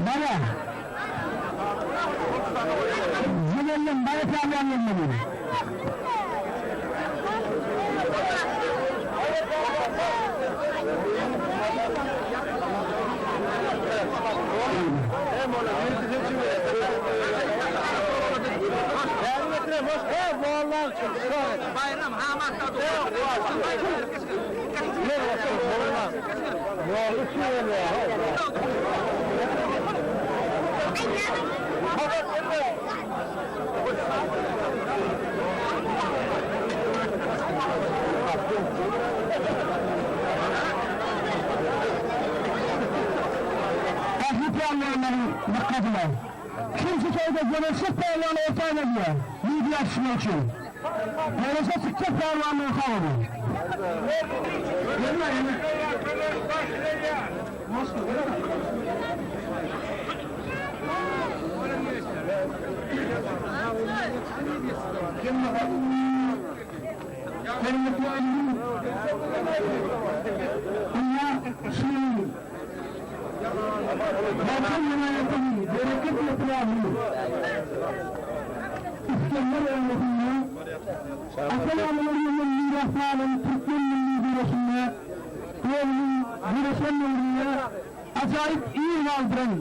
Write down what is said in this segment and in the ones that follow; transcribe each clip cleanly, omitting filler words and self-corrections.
Bana. Jigellem bana pälwan gelmeli. Ähli pälwanlaryň dykgatyna! Kim şu toýda göreşjek pälwany orta aýladýar, wideo düşmek üçin. Göreşe çykjak pälwanlaryň hababy. Balkan welaýatynyň Bereket etrabynyň Isgender obasynda ata-babalarymyzdan miras galan türkmen milli göreşinde özüniň göreşen döwründe ajaýyp yz galdyran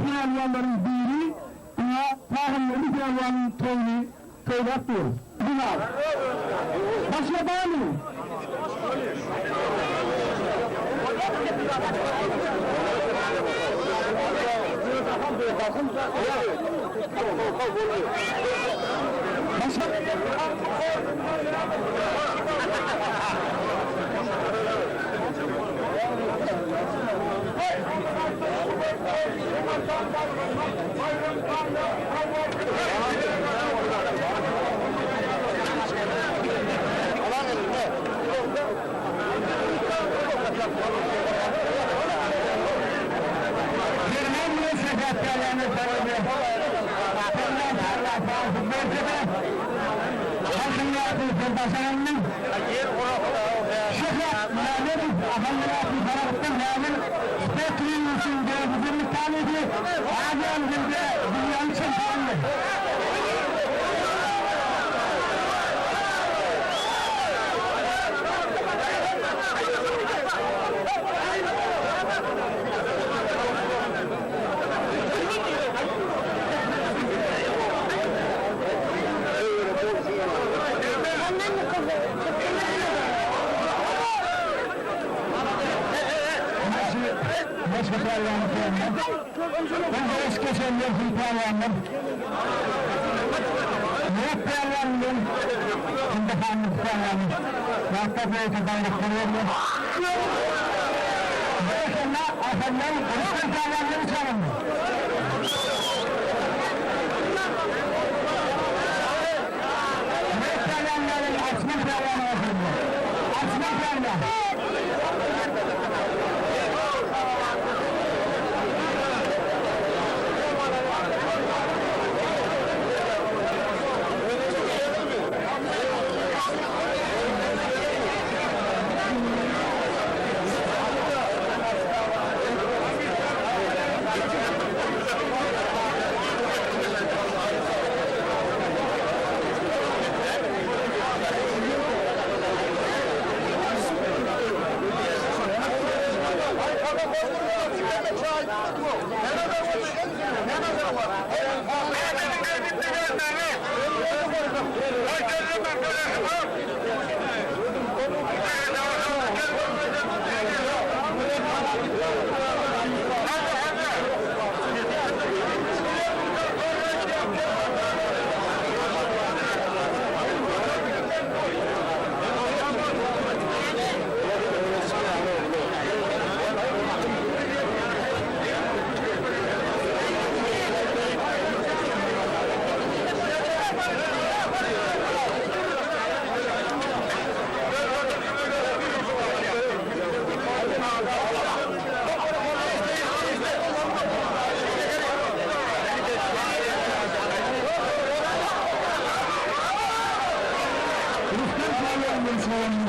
pälwanlaryň biri ynha Taganberdi pälwanyň toýuny toýlap dur. Bilal. Başga barmy? Başga. Girmän bilen şöhrat pälwana soraýdy. Senden parlap barsyp berse-de, Halkyň ýadyny sen başarandyň. Şöhrat Mämmedow Ahal welaýatynyň Saragtdan häzir sport ringi döredijilik talyby, Aziýanyň hem-de dünýäniň çempiony. Başga pälwany soranlar. Bu göreş geçen ýersiz pälwanlar. Murat pälwan bilen Hindihanly pälwany ýatda boýunça baýraklar berler. Berekella, Asallar, Rüstem pälwanlary çagyrdy. Murat pälwan bilen Arçman pälwany goşuldy. Arçman pälwan. Rüstem pälwan bilen çagyrdy.